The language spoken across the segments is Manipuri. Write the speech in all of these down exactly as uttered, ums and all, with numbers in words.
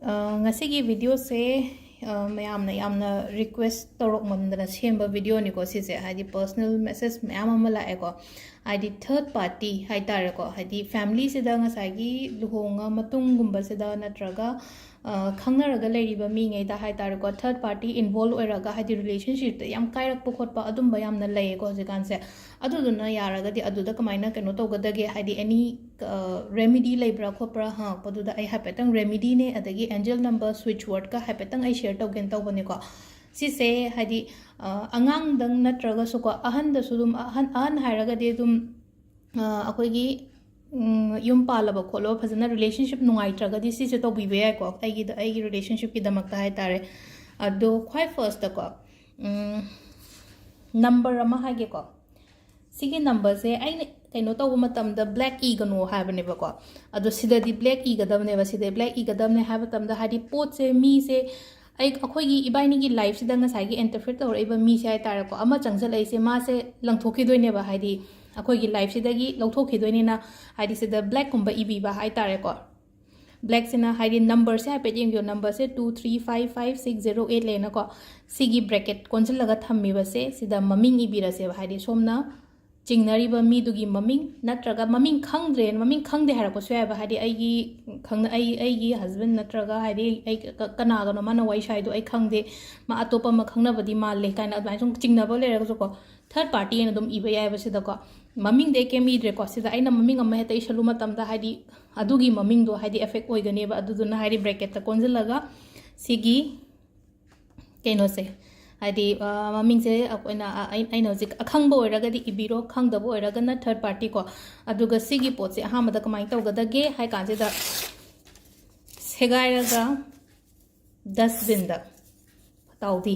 ꯑ, ꯉꯁꯤꯒꯤ ꯚꯤꯗꯤꯑꯣꯁꯦ, ꯑ, ꯃꯌꯥꯝꯅ ꯌꯥꯝꯅ ꯔꯤꯀ꯭ꯋꯦꯁ ꯇꯧꯔꯛꯃꯟꯗꯅ ꯁꯦꯝꯕ ꯚꯤꯗꯤꯑꯣꯅꯤꯀꯣ ꯁꯤꯁꯦ꯫ ꯍꯥꯏꯗꯤ, ꯄꯔꯁꯅꯦꯜ ꯃꯦꯁꯦꯖ ꯃꯌꯥꯝ ꯑꯃ ꯂꯥꯛꯑꯦꯀꯣ꯫ ꯍꯥꯏꯗꯤ, ꯊꯔꯠ ꯄꯥꯔꯇꯤ ꯍꯥꯏ ꯇꯥꯔꯦꯀꯣ, ꯍꯥꯏꯗꯤ, ꯐꯦꯃꯤꯂꯤꯁꯤꯗ ꯉꯁꯥꯏꯒꯤ ꯂꯨꯍꯣꯡꯉ ꯃꯇꯨꯡꯒꯨꯝꯕꯁꯤꯗ ꯅꯠꯇ꯭ꯔꯒ, ꯑ, ꯈꯪꯅꯔꯒ ꯂꯩꯔꯤꯕ ꯃꯤꯉꯩꯗ ꯍꯥꯏ ꯇꯥꯔꯦꯀꯣ, ꯊꯔꯠ ꯄꯥꯔꯇꯤ ꯏꯟꯚꯣꯜꯕ ꯑꯣꯏꯔꯒ, ꯍꯥꯏꯗꯤ, ꯔꯤꯂꯦꯁꯟꯁꯤꯞꯇ ꯌꯥꯝ ꯀꯥꯏꯔꯛꯄ ꯈꯣꯠꯄ ꯑꯗꯨꯝꯕ ꯌꯥꯝꯅ ꯂꯩꯌꯦꯀꯣ ꯍꯧꯖꯤꯛꯀꯥꯟꯁꯦ꯫ ꯑꯗꯨꯗꯨꯅ ꯌꯥꯔꯒꯗꯤ ꯑꯗꯨꯗ ꯀꯃꯥꯏꯅ ꯀꯩꯅꯣ ꯇꯧꯒꯗꯒꯦ, ꯍꯥꯏꯗꯤ, ꯑꯦꯅꯤ, ꯑ, ꯔꯦꯃꯤꯗꯤ ꯂꯩꯕ꯭ꯔꯥ ꯈꯣꯠꯄ꯭ꯔꯥ ꯍꯪꯉꯛꯄꯗꯨꯗ ꯑꯩ ꯍꯥꯏꯐꯦꯠꯇꯪ ꯔꯦꯃꯤꯗꯤꯅꯦ, ꯑꯗꯒꯤ ꯑꯦꯟꯖꯦꯜ ꯅꯝꯕꯔ, ꯁ꯭ꯋꯤꯠꯆ ꯋꯥꯔꯗꯀ ꯍꯥꯏꯐꯦꯠꯇꯪ ꯑꯩ ꯁꯤꯌꯔ ꯇꯧꯒꯦꯅ ꯇꯧꯕꯅꯤꯀꯣ꯫ ꯁꯤꯁꯦ, ꯍꯥꯏꯗꯤ, ꯑ, ꯑꯉꯥꯡꯗꯪ ꯅꯠꯇ꯭ꯔꯒꯁꯨꯀꯣ, ꯑꯍꯟꯗꯁꯨ ꯑꯗꯨꯝ, ꯑꯍꯟ, ꯑꯍꯟ ꯍꯥꯏꯔꯒꯗꯤ ꯑꯗꯨꯝ, ꯑ, ꯑꯩꯈꯣꯏꯒꯤ, ꯎꯝ, ꯌꯨꯝ ꯄꯥꯜꯂꯕ ꯈꯣꯠꯂꯕ ꯐꯖꯅ ꯔꯤꯂꯦꯁꯟꯁꯤꯞ ꯅꯨꯡꯉꯥꯏꯇ꯭ꯔꯒꯗꯤ ꯁꯤꯁꯦ ꯇꯧꯕꯤꯕ ꯌꯥꯏꯀꯣ, ꯑꯩꯒꯤꯗ, ꯑꯩꯒꯤ ꯔꯤꯂꯦꯁꯟꯁꯤꯞꯀꯤꯗꯃꯛꯇ ꯍꯥꯏ ꯇꯥꯔꯦ꯫ ꯑꯗꯣ ꯈ꯭ꯋꯥꯏ ꯐꯥꯔꯁꯇꯀꯣ, ꯎꯝ, ꯅꯝꯕꯔ ꯑꯃ ꯍꯥꯏꯒꯦꯀꯣ꯫ ꯁꯤꯒꯤ ꯅꯝꯕꯔꯁꯦ ꯑꯩꯅ ꯀꯩꯅꯣ ꯇꯧꯕ ꯃꯇꯝꯗ ꯕ꯭ꯂꯦꯛ ꯏꯒꯅꯣ ꯍꯥꯏꯕꯅꯦꯕꯀꯣ꯫ ꯑꯗꯣ ꯁꯤꯗꯗꯤ ꯕ꯭ꯂꯦꯛ ꯏꯒꯗꯕꯅꯦꯕ, ꯁꯤꯗ ꯕ꯭ꯂꯦꯛ ꯏꯒꯗꯕꯅꯦ ꯍꯥꯏꯕ ꯃꯇꯝꯗ, ꯍꯥꯏꯗꯤ, ꯄꯣꯠꯁꯦ, ꯃꯤꯁꯦ, ꯑꯩ, ꯑꯩꯈꯣꯏꯒꯤ ꯏꯕꯥꯏꯅꯤꯒꯤ ꯂꯥꯏꯐꯁꯤꯗ ꯉꯁꯥꯏꯒꯤ ꯏꯟꯇꯔꯐꯤꯌꯔ ꯇꯧꯔꯛꯏꯕ ꯃꯤꯁꯦ ꯍꯥꯏ ꯇꯥꯔꯦꯀꯣ, ꯑꯃ ꯆꯪꯁꯤꯜꯂꯛꯏꯁꯦ, ꯃꯥꯁꯦ ꯂꯪꯊꯣꯛꯈꯤꯗꯣꯏꯅꯦꯕ, ꯍꯥꯏꯗꯤ, ꯑꯩꯈꯣꯏꯒꯤ ꯂꯥꯏꯐꯁꯤꯗꯒꯤ ꯂꯧꯊꯣꯛꯈꯤꯗꯣꯏꯅꯤꯅ, ꯍꯥꯏꯗꯤ, ꯁꯤꯗ ꯕ꯭ꯂꯦꯛꯀꯨꯝꯕ ꯏꯕꯤꯕ ꯍꯥꯏ ꯇꯥꯔꯦꯀꯣ꯫ ꯕ꯭ꯂꯦꯛꯁꯤꯅ, ꯍꯥꯏꯗꯤ, ꯅꯝꯕꯔꯁꯦ ꯍꯥꯏꯐꯦꯠ ꯌꯦꯡꯕꯤꯌꯣ, ꯅꯝꯕꯔꯁꯦ two three five five six zero eight ꯂꯩꯅꯀꯣ꯫ ꯁꯤꯒꯤ ꯕ꯭ꯔꯦꯀꯦꯠ ꯀꯣꯟꯁꯤꯜꯂꯒ ꯊꯝꯃꯤꯕꯁꯦ, ꯁꯤꯗ ꯃꯃꯤꯡ ꯏꯕꯤꯔꯁꯦꯕ, ꯍꯥꯏꯗꯤ, ꯁꯣꯝꯅ ꯆꯤꯡꯅꯔꯤꯕ ꯃꯤꯗꯨꯒꯤ ꯃꯃꯤꯡ, ꯅꯠꯇ꯭ꯔꯒ ꯃꯃꯤꯡ ꯈꯪꯗ꯭ꯔꯦ, ꯃꯃꯤꯡ ꯈꯪꯗꯦ ꯍꯥꯏꯔꯛꯄꯁꯨ ꯌꯥꯏꯑꯕ, ꯍꯥꯏꯗꯤ, ꯑꯩꯒꯤ ꯈꯪꯅ-, ꯑꯩ, ꯑꯩꯒꯤ ꯍꯁꯕꯦꯟ ꯅꯠꯇ꯭ꯔꯒ, ꯍꯥꯏꯗꯤ, ꯑꯩ ꯀ-, ꯀꯅꯥꯒꯅꯣ ꯃꯥꯅ ꯋꯥꯔꯤ ꯁꯥꯏꯗꯣ ꯑꯩ ꯈꯪꯗꯦ, ꯃꯥ ꯑꯇꯣꯞꯄ ꯑꯃ ꯈꯪꯅꯕꯗꯤ ꯃꯥꯜꯂꯦ ꯀꯥꯏꯅ ꯑꯗꯨꯃꯥꯏꯅ ꯁꯨꯝ ꯆꯤꯡꯅꯕ ꯂꯩꯔꯒꯁꯨꯀꯣ, ꯊꯔꯠ ꯄꯥꯔꯇꯤ ꯑꯅ ꯑꯗꯨꯝ ꯏꯕ ꯌꯥꯏꯑꯕ ꯁꯤꯗꯀꯣ꯫ ꯃꯃꯤꯡꯗꯤ ꯑꯩ ꯀꯩꯝ ꯏꯗ꯭ꯔꯦꯀꯣ, ꯁꯤꯗ ꯑꯩꯅ ꯃꯃꯤꯡ ꯑꯃ ꯍꯦꯛꯇ ꯏꯁꯜꯂꯨ ꯃꯇꯝꯗ, ꯍꯥꯏꯗꯤ, ꯑꯗꯨꯒꯤ ꯃꯃꯤꯡꯗꯣ, ꯍꯥꯏꯗꯤ, ꯑꯦꯐꯦꯛ ꯑꯣꯏꯒꯅꯦꯕ, ꯑꯗꯨꯗꯨꯅ, ꯍꯥꯏꯗꯤ, ꯕ꯭ꯔꯦꯀꯦꯠꯇ ꯀꯣꯟꯁꯤꯜꯂꯒ ꯁꯤꯒꯤ ꯀꯩꯅꯣꯁꯦ, ꯍꯥꯏꯗꯤ, ꯑ, ꯃꯃꯤꯡꯁꯦ ꯑꯩꯈꯣꯏꯅ, ꯑ, ꯑꯩ-, ꯑꯩꯅ ꯍꯧꯖꯤꯛ ꯑꯈꯪꯕ ꯑꯣꯏꯔꯒꯗꯤ ꯏꯕꯤꯔꯣ, ꯈꯪꯗꯕ ꯑꯣꯏꯔꯒꯅ ꯊꯔꯠ ꯄꯥꯔꯇꯤ ꯀꯣ꯫ ꯑꯗꯨꯒ ꯁꯤꯒꯤ ꯄꯣꯠꯁꯦ ꯑꯍꯥꯟꯕꯗ ꯀꯃꯥꯏꯅ ꯇꯧꯒꯗꯒꯦ ꯍꯥꯏ ꯀꯥꯟꯁꯤꯗ, ꯁꯦꯒꯥꯏꯔꯒ ꯗꯁꯕꯤꯟꯗ ꯇꯥꯎꯗꯤ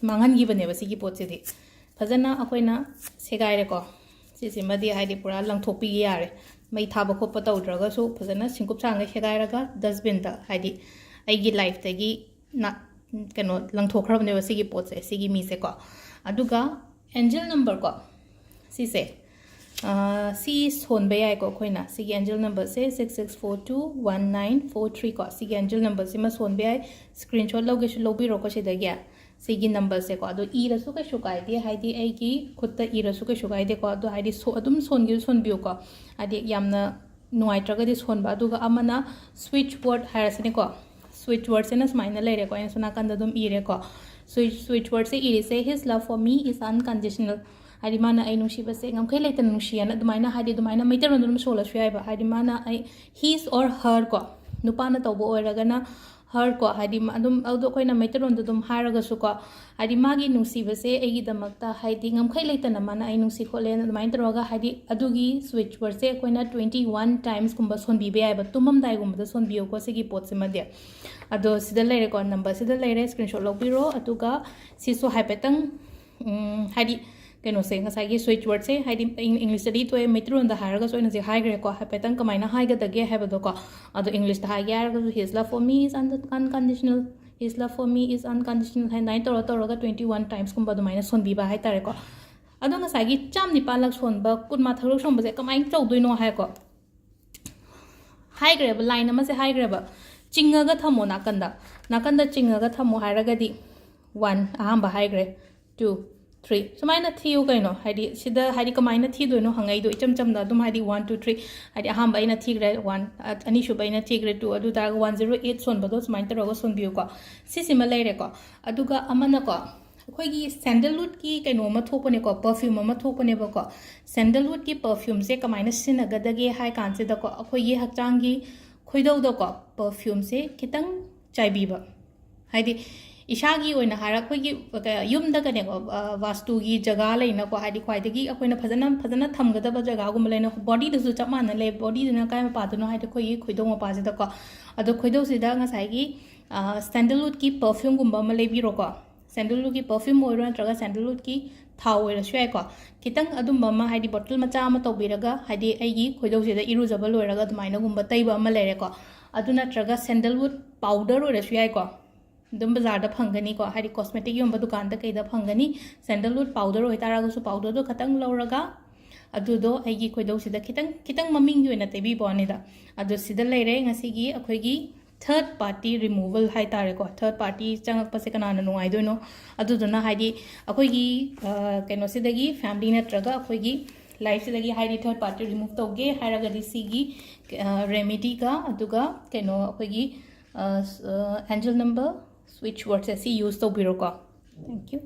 ꯃꯥꯡꯍꯟꯈꯤꯕꯅꯦꯕ ꯁꯤꯒꯤ ꯄꯣꯠꯁꯤꯗꯤ꯫ ꯐꯖꯅ ꯑꯩꯈꯣꯏꯅ ꯁꯦꯒꯥꯏꯔꯦꯀꯣ꯫ ꯁꯤꯁꯤꯃꯗꯤ, ꯍꯥꯏꯗꯤ, ꯄꯨꯔꯥ ꯂꯪꯊꯣꯛꯄꯤꯒꯦ ꯌꯥꯔꯦ꯫ ꯃꯩ ꯊꯥꯕ ꯈꯣꯠꯄ ꯇꯧꯗ꯭ꯔꯒꯁꯨ ꯐꯖꯅ ꯁꯤꯡꯀꯨꯞ ꯁꯥꯡꯒꯩ ꯁꯦꯒꯥꯏꯔꯒ ꯗꯁꯕꯤꯟꯗ, ꯍꯥꯏꯗꯤ, ꯑꯩꯒꯤ ꯂꯥꯏꯐꯇꯒꯤ ꯅ-, ꯀꯩꯅꯣ, ꯂꯪꯊꯣꯛꯈ꯭ꯔꯕꯅꯦꯕ ꯁꯤꯒꯤ ꯄꯣꯠꯁꯦ, ꯁꯤꯒꯤ ꯃꯤꯁꯦꯀꯣ꯫ ꯑꯗꯨꯒ ꯑꯦꯟꯖꯦꯜ ꯅꯝꯕꯔ ꯀꯣ, ꯁꯤꯁꯦ, ꯁꯤ ꯁꯣꯟꯕ ꯌꯥꯏꯀꯣ ꯑꯩꯈꯣꯏꯅ꯫ ꯁꯤꯒꯤ ꯑꯦꯟꯖꯦꯜ ꯅꯝꯕꯔꯁꯦ six six four two one nine four three ꯀꯣ꯫ ꯁꯤꯒꯤ ꯑꯦꯟꯖꯦꯜ ꯅꯝꯕꯔꯁꯤꯃ ꯁꯣꯟꯕ ꯌꯥꯏ꯫ ꯁ꯭ꯀ꯭ꯔꯤꯟ ꯁꯣꯠ ꯂꯧꯒꯦꯁꯨ ꯂꯧꯕꯤꯔꯣꯀꯣ ꯁꯤꯗꯒꯤ꯫ ꯁꯤꯒꯤ ꯅꯝꯕꯔꯁꯦꯀꯣ꯫ ꯑꯗꯣ ꯏꯔꯁꯨ ꯀꯩꯁꯨ ꯀꯥꯏꯗꯦ, ꯍꯥꯏꯗꯤ ꯑꯩꯒꯤ ꯈꯨꯠꯇ ꯏꯔꯁꯨ ꯀꯩꯁꯨ ꯀꯥꯏꯗꯦꯀꯣ꯫ ꯑꯗꯣ ꯍꯥꯏꯗꯤ ꯁꯣ-, ꯑꯗꯨꯝ ꯁꯣꯟꯒꯦꯁꯨ ꯁꯣꯟꯕꯤꯌꯨꯀꯣ, ꯍꯥꯏꯗꯤ ꯌꯥꯝꯅ ꯅꯨꯡꯉꯥꯏꯇ꯭ꯔꯒꯗꯤ ꯁꯣꯟꯕ꯫ ꯑꯗꯨꯒ ꯑꯃꯅ ꯁ꯭ꯋꯤꯠꯆ ꯋꯥꯔꯗ ꯍꯥꯏꯔꯁꯤꯅꯦꯀꯣ꯫ ꯁ꯭ꯋꯤꯠꯆ ꯋꯥꯔꯗꯁꯤꯅ ꯁꯨꯃꯥꯏꯅ ꯂꯩꯔꯦꯀꯣ, ꯑꯩꯅ ꯁꯣꯝ ꯅꯥꯀꯟꯗ ꯑꯗꯨꯝ ꯏꯔꯦꯀꯣ꯫ ꯁ꯭ꯋꯤꯠꯆ, ꯁ꯭ꯋꯤꯠꯆ ꯋꯥꯔꯗꯁꯦ ꯏꯔꯤꯁꯦ, "His love for me is unconditional"꯫ ꯍꯥꯏꯗꯤ ꯃꯥꯅ ꯑꯩ ꯅꯨꯡꯁꯤꯕꯁꯦ ꯉꯝꯈꯩ ꯂꯩꯇꯅ ꯅꯨꯡꯁꯤꯌꯦꯅ ꯑꯗꯨꯃꯥꯏꯅ, ꯍꯥꯏꯗꯤ ꯑꯗꯨꯃꯥꯏꯅ ꯃꯩꯇꯩꯂꯣꯟꯗ ꯑꯗꯨꯝ ꯁꯣꯜꯂꯁꯨ ꯌꯥꯏꯕ꯫ ꯍꯥꯏꯗꯤ ꯃꯥꯅ ꯑꯩ, his or her ꯀꯣ, ꯅꯨꯄꯥꯅ ꯇꯧꯕ ꯑꯣꯏꯔꯒꯅ her ꯀꯣ, ꯍꯥꯏꯗꯤ ꯃ-, ꯑꯗꯨꯝ ꯑꯗꯣ ꯑꯩꯈꯣꯏꯅ ꯃꯩꯇꯩꯂꯣꯟꯗ ꯑꯗꯨꯝ ꯍꯥꯏꯔꯒꯁꯨꯀꯣ, ꯍꯥꯏꯗꯤ ꯃꯥꯒꯤ ꯅꯨꯡꯁꯤꯕꯁꯦ ꯑꯩꯒꯤꯗꯃꯛꯇ ꯍꯥꯏꯗꯤ ꯉꯝꯈꯩ ꯂꯩꯇꯅ ꯃꯥꯅ ꯑꯩ ꯅꯨꯡꯁꯤ ꯈꯣꯠꯂꯦꯅ ꯑꯗꯨꯃꯥꯏꯅ ꯇꯧꯔꯒ, ꯍꯥꯏꯗꯤ ꯑꯗꯨꯒꯤ ꯁ꯭ꯋꯤꯠꯆ ꯋꯥꯔꯗꯁꯦ ꯑꯩꯈꯣꯏꯅ twenty one timesꯀꯨꯝꯕ ꯁꯣꯟꯕꯤꯕ ꯌꯥꯏꯕ꯫ ꯇꯨꯝꯃꯝꯗꯥꯏꯒꯨꯝꯕꯗ ꯁꯣꯟꯕꯤꯌꯨꯀꯣ ꯁꯤꯒꯤ ꯄꯣꯠꯁꯤꯃꯗꯤ꯫ ꯑꯗꯣ ꯁꯤꯗ ꯂꯩꯔꯦꯀꯣ, ꯅꯝꯕꯔꯁꯤꯗ ꯂꯩꯔꯦ, ꯁ꯭ꯀ꯭ꯔꯤꯟ ꯁꯣꯠ ꯂꯧꯕꯤꯔꯣ꯫ ꯑꯗꯨꯒ ꯁꯤꯁꯨ ꯍꯥꯏꯐꯦꯠꯇꯪ, ꯎꯝ, ꯍꯥꯏꯗꯤ ꯀꯩꯅꯣꯁꯦ, ꯉꯁꯥꯏꯒꯤ ꯁ꯭ꯋꯤꯠꯆ ꯋꯥꯔꯗꯁꯦ, ꯍꯥꯏꯗꯤ ꯏꯪ-, ꯏꯪꯂꯤꯁꯇꯗꯤ ꯊꯣꯛꯑꯦ, ꯃꯩꯇꯩꯂꯣꯟꯗ ꯍꯥꯏꯔꯒꯁꯨ ꯑꯩꯅ ꯍꯧꯖꯤꯛ ꯍꯥꯏꯈ꯭ꯔꯦꯀꯣ, ꯍꯥꯏꯐꯦꯠꯇꯪ ꯀꯃꯥꯏꯅ ꯍꯥꯏꯒꯗꯒꯦ ꯍꯥꯏꯕꯗꯣꯀꯣ꯫ ꯑꯗꯣ ꯏꯪꯂꯤꯁꯇ ꯍꯥꯏꯒꯦ ꯍꯥꯏꯔꯒꯁꯨ, "His love for me is un-, unconditional, his love for me is unconditional" ꯍꯥꯏꯅ ꯑꯗꯨꯃꯥꯏꯅ ꯇꯧꯔ ꯇꯧꯔꯒ twenty one timesꯀꯨꯝꯕ ꯑꯗꯨꯃꯥꯏꯅ ꯁꯣꯟꯕꯤꯕ ꯍꯥꯏꯇꯥꯔꯦꯀꯣ꯫ ꯑꯗꯣ ꯉꯁꯥꯏꯒꯤ ꯆꯥꯝ ꯅꯤꯄꯥꯜꯂꯛ ꯁꯣꯟꯕ, ꯀꯨꯟꯃꯥꯊꯣꯏꯔꯛ ꯁꯣꯟꯕꯁꯦ ꯀꯃꯥꯏꯅ ꯇꯧꯗꯣꯏꯅꯣ ꯍꯥꯏꯀꯣ, ꯍꯥꯏꯈ꯭ꯔꯦꯕ, ꯂꯥꯏꯟ ꯑꯃꯁꯦ ꯍꯥꯏꯈ꯭ꯔꯦꯕ, ꯆꯤꯡꯉꯒ ꯊꯝꯃꯣ ꯅꯥꯀꯟꯗ, ꯅꯥꯀꯟꯗ ꯆꯤꯡꯉꯒ ꯊꯝꯃꯣ ꯍꯥꯏꯔꯒꯗꯤ, ꯋꯥꯟ ꯑꯍꯥꯟꯕ ꯍꯥꯏꯈ꯭ꯔꯦ, ꯇꯨ, ꯊ꯭ꯔꯤ, ꯁꯨꯃꯥꯏꯅ ꯊꯤꯌꯨ ꯀꯩꯅꯣ꯫ ꯍꯥꯏꯗꯤ ꯁꯤꯗ, ꯍꯥꯏꯗꯤ ꯀꯃꯥꯏꯅ ꯊꯤꯗꯣꯏꯅꯣ ꯍꯪꯉꯛꯏꯗꯣ, ꯏꯆꯝ ꯆꯝꯅ ꯑꯗꯨꯝ, ꯍꯥꯏꯗꯤ ꯋꯥꯟ, ꯇꯨ, ꯊ꯭ꯔꯤ, ꯍꯥꯏꯗꯤ ꯑꯍꯥꯟꯕ ꯑꯩꯅ ꯊꯤꯈ꯭ꯔꯦ ꯋꯥꯟ, ꯑ-, ꯑꯅꯤꯁꯨꯕ ꯑꯩꯅ ꯊꯤꯈ꯭ꯔꯦ ꯇꯨ, ꯑꯗꯨ ꯇꯥꯔꯒ one zero eight ꯁꯣꯟꯕꯗꯣ ꯁꯨꯃꯥꯏꯅ ꯇꯧꯔꯒ ꯁꯣꯟꯕꯤꯌꯨꯀꯣ꯫ ꯁꯤꯁꯤꯃ ꯂꯩꯔꯦꯀꯣ꯫ ꯑꯗꯨꯒ ꯑꯃꯅꯀꯣ, ꯑꯩꯈꯣꯏꯒꯤ ꯁꯦꯟꯗꯜꯋꯨꯗꯀꯤ ꯀꯩꯅꯣ ꯑꯃ ꯊꯣꯛꯄꯅꯦꯀꯣ, ꯄꯔꯐ꯭ꯌꯨꯝ ꯑꯃ ꯊꯣꯛꯄꯅꯦꯕꯀꯣ꯫ ꯁꯦꯟꯗꯜꯋꯨꯗꯀꯤ ꯄꯔꯐ꯭ꯌꯨꯝꯁꯦ ꯀꯃꯥꯏꯅ ꯁꯤꯖꯤꯟꯅꯒꯗꯒꯦ ꯍꯥꯏ ꯀꯥꯟꯁꯤꯗꯀꯣ, ꯑꯩꯈꯣꯏꯒꯤ ꯍꯛꯆꯥꯡꯒꯤ ꯈꯣꯏꯗꯧꯗꯀꯣ ꯄꯔꯐ꯭ꯌꯨꯝꯁꯦ ꯈꯤꯇꯪ ꯆꯥꯏꯕꯤꯕ꯫ ꯍꯥꯏꯗꯤ ꯏꯁꯥꯒꯤ ꯑꯣꯏꯅ ꯍꯥꯏꯔ, ꯑꯩꯈꯣꯏꯒꯤ ꯀ-, ꯌꯨꯝꯗ ꯀꯩꯅꯣ, ꯑ, ꯋꯥꯁꯇꯨꯒꯤ ꯖꯒꯥ ꯂꯩꯅꯀꯣ, ꯍꯥꯏꯗꯤ ꯈ꯭ꯋꯥꯏꯗꯒꯤ ꯑꯩꯈꯣꯏꯅ ꯐꯖꯅ, ꯐꯖꯅ ꯊꯝꯒꯗꯕ ꯖꯒꯥꯒꯨꯝꯕ ꯂꯩꯅ, ꯕꯣꯗꯤꯗꯁꯨ ꯆꯞ ꯃꯥꯟꯅ ꯂꯩ꯫ ꯕꯣꯗꯤꯗꯨꯅ ꯀꯥꯏ ꯃꯄꯥꯗꯅꯣ ꯍꯥꯏꯗꯤ ꯑꯩꯈꯣꯏꯒꯤ ꯈꯣꯏꯗꯧ ꯃꯄꯥꯁꯤꯗꯀꯣ꯫ ꯑꯗꯣ ꯈꯣꯏꯗꯧꯁꯤꯗ ꯉꯁꯥꯏꯒꯤ, ꯑ, ꯁꯦꯟꯗꯜꯋꯨꯗꯀꯤ ꯄꯔꯐ꯭ꯌꯨꯝꯒꯨꯝꯕ ꯑꯃ ꯂꯩꯕꯤꯔꯣꯀꯣ꯫ ꯁꯦꯟꯗꯜꯋꯨꯗꯀꯤ ꯄꯔꯐ꯭ꯌꯨꯝ ꯑꯣꯏꯔꯣ ꯅꯠꯇ꯭ꯔꯒ ꯁꯦꯟꯗꯜꯋꯨꯗꯀꯤ ꯊꯥꯎ ꯑꯣꯏꯔꯁꯨ ꯌꯥꯏꯀꯣ꯫ ꯈꯤꯇꯪ ꯑꯗꯨꯝꯕ ꯑꯃ, ꯍꯥꯏꯗꯤ ꯕꯣꯇꯜ ꯃꯆꯥ ꯑꯃ ꯇꯧꯕꯤꯔꯒ, ꯍꯥꯏꯗꯤ ꯑꯩꯒꯤ ꯈꯣꯏꯗꯧꯁꯤꯗ ꯏꯔꯨꯖꯕ ꯂꯣꯏꯔꯒ ꯑꯗꯨꯃꯥꯏꯅꯒꯨꯝꯕ ꯇꯩꯕ ꯑꯃ ꯂꯩꯔꯦꯀꯣ꯫ ꯑꯗꯨ ꯅꯠꯇ꯭ꯔꯒ ꯁꯦꯟꯗꯜꯋꯨꯗ ꯄꯥꯎꯗꯔ ꯑꯣꯏꯔꯁꯨ ꯌꯥꯏꯀꯣ꯫ ꯑꯗꯨꯝ ꯕꯖꯥꯔꯗ ꯐꯪꯒꯅꯤꯀꯣ, ꯍꯥꯏꯗꯤ ꯀꯣꯁꯃꯦꯇꯤꯛ ꯌꯣꯟꯕ ꯗꯨꯀꯥꯟꯗ ꯀꯩꯗ ꯐꯪꯒꯅꯤ꯫ ꯁꯦꯟꯗꯜꯋꯨꯗ ꯄꯥꯎꯗꯔ ꯑꯣꯏꯇꯥꯔꯒꯁꯨ ꯄꯥꯎꯗꯔꯗꯣ ꯈꯇꯪ ꯂꯧꯔꯒ ꯑꯗꯨꯗꯣ ꯑꯩꯒꯤ ꯈꯣꯏꯗꯧꯁꯤꯗ ꯈꯤꯇꯪ ꯈꯤꯇꯪ ꯃꯃꯤꯡꯒꯤ ꯑꯣꯏꯅ ꯇꯩꯕꯤꯕ ꯋꯥꯅꯤꯗ꯫ ꯑꯗꯣ ꯁꯤꯗ ꯂꯩꯔꯦ ꯉꯁꯤꯒꯤ ꯑꯩꯈꯣꯏꯒꯤ third party removal ꯍꯥꯏꯇꯥꯔꯦꯀꯣ꯫ Third party ꯆꯪꯉꯛꯄꯁꯦ ꯀꯅꯥꯅ ꯅꯨꯡꯉꯥꯏꯗꯣꯏꯅꯣ? ꯑꯗꯨꯗꯨꯅ ꯍꯥꯏꯗꯤ ꯑꯩꯈꯣꯏꯒꯤ ꯀꯩꯅꯣꯁꯤꯗꯒꯤ, ꯐꯦꯃꯤꯂꯤ ꯅꯠꯇ꯭ꯔꯒ ꯑꯩꯈꯣꯏꯒꯤ ꯂꯥꯏꯐꯁꯤꯗꯒꯤ ꯍꯥꯏꯗꯤ ꯊꯔꯗ ꯄꯥꯔꯇꯤ ꯔꯤꯃꯨꯚ ꯇꯧꯒꯦ ꯍꯥꯏꯔꯒꯗꯤ ꯁꯤꯒꯤ ꯔꯦꯃꯤꯗꯤꯒ ꯑꯗꯨꯒ ꯀꯩꯅꯣ ꯑꯩꯈꯣꯏꯒꯤ ꯑꯦꯟꯖꯦꯜ ꯅꯝꯕꯔ ꯁ꯭ꯋꯤꯠꯆ ꯋꯥꯔꯗꯁꯦ ꯁꯤ ꯌꯨꯁ ꯇꯧꯕꯤꯔꯣꯀꯣ꯫ Thank you.